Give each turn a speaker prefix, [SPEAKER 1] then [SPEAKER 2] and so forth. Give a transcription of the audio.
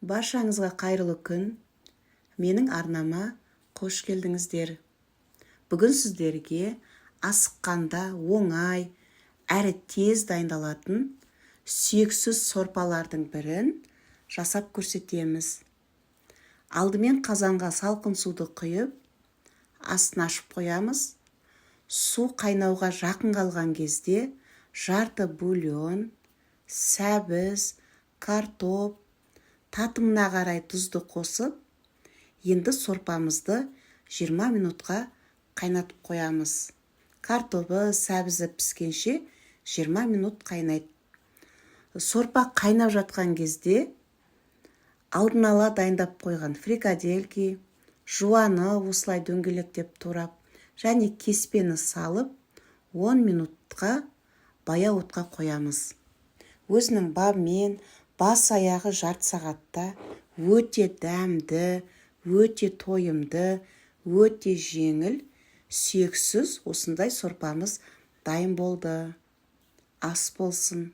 [SPEAKER 1] Баршаңызға қайырлы күн! Менің арнама қош келдіңіздер! Бүгін сіздерге асыққанда оңай әрі тез дайындалатын сүйексіз сорпалардың бірін жасап көрсетеміз. Алдымен қазанға салқын суды құйып, астын ашып қоямыз. Су қайнауға жақын қалған кезде жарты бульон, сәбіз, картоп, татымына қарай тұзды қосып, енді сорпамызды 20 минутқа қайнатып қоямыз. Картобы, сәбізі піскенше 20 минут қайнайды. Сорпа қайнап жатқан кезде алдын ала дайындап қойған фрикадельки, жуаны осылай дөңгелектеп турап және кеспені салып, 10 минутқа баяу отқа қоямыз. Өзінің бабымен бас аяғы жарты сағатта өте дәмді, өте тойымды, өте жеңіл, сүйексіз осындай сорпамыз дайын болды. Ас болсын!